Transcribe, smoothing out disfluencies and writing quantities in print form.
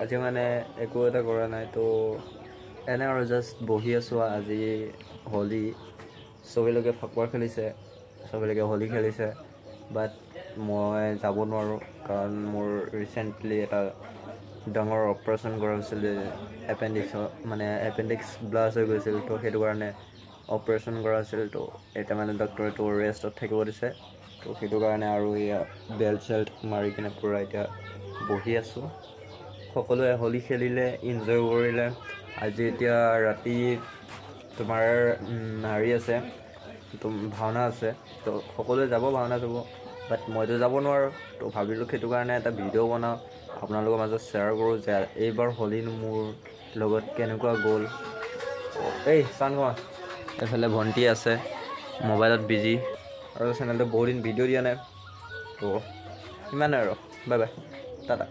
আজি মানে একো এটা কৰা নাই, তো এনে আৰু জাষ্ট বহি আছোঁ। আজি হোলী, চবেলৈকে ফাকুৱা খেলিছে, চবেলৈকে হোলী খেলিছে, বাট মই যাব নোৱাৰোঁ, কাৰণ মোৰ ৰিচেণ্টলি এটা ডাঙৰ অপাৰেশ্যন কৰা হৈছিল এপেণ্ডিক্সৰ, মানে এপেণ্ডিক্স ব্লাষ্ট হৈ গৈছিল। তো সেইটো কাৰণে অপাৰেশ্যন কৰা হৈছিল। তো এতিয়া মানে ডক্টৰে তো ৰেষ্টত থাকিব দিছে। তো সেইটো কাৰণে আৰু এয়া বেল্ট চেল্ট মাৰি কিনে পূৰা এতিয়া বহি আছোঁ। সকলোৱে হোলী খেলিলে, এনজয় কৰিলে। আজি এতিয়া ৰাতি তোমাৰ হেৰি আছে, তো ভাওনা আছে, তো সকলোৱে যাব ভাওনা চাব, বাট মইতো যাব নোৱাৰোঁ। তো ভাবিলোঁ সেইটো কাৰণে এটা ভিডিঅ' বনাওঁ, আপোনালোকৰ মাজত শ্বেয়াৰ কৰোঁ যে এইবাৰ হোলী মোৰ লগত কেনেকুৱা গ'ল। এই চান কমা, এইফালে ভণ্টি আছে মোবাইলত বিজি, আৰু চেনেলটো বহুত দিন ভিডিঅ' দিয়া নাই। তো ইমানে আৰু, বাই বাই, টাটা।